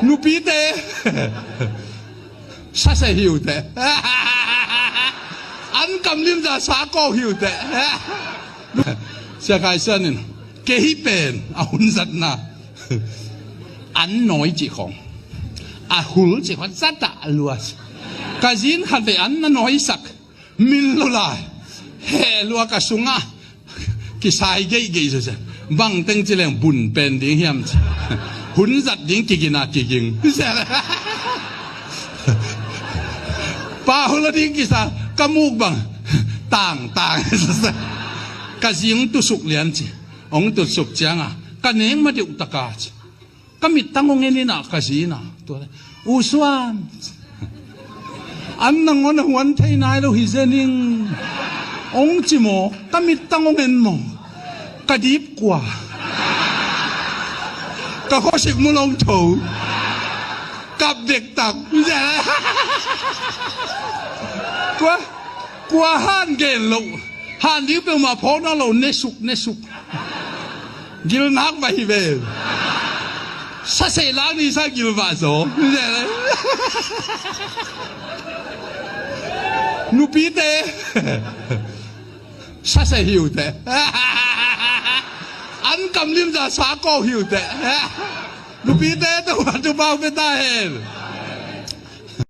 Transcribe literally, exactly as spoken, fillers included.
Nupite sase hi uh teh. An kam limza sa kawk hi uh teh. Sia Khai Sian in, kei hih pen a hun zatna, an nawi cih khong, a hul cih khong zatah a lua. Ka zin khat vei an na nawisak, min lo lai, heh lua, ka sungah kisai geihgeih zose. Bang teng ci leng bun pen ding hiam ci. Hun zat ding kigin a kiging. Pa hul a ding kisa, ka muk bang tangtang. Ka zi hong tutsuk lian ci. Hong tutsuk cianga ka neng ma deuh taka ci. Ka mittang hong en in ah, ka zi in ah, tua leh, U Suan, an nangawn a huan thei nai lo hi zen ing, hong ci maw. Ka mittang hong en maw, ka dip kua, ka khuasik mul hong tho, kap dektak. Kua, kua han gen loh, han ding peuhmah phawkna lo, nesuk nesuk. Gilnak va hi ve. Saseh lak ni sa gil vah zaw. Nupite saseh hi uh teh. An kam limza sa kawk hi uh teh. Nupite, Topa thupha pia ta hen.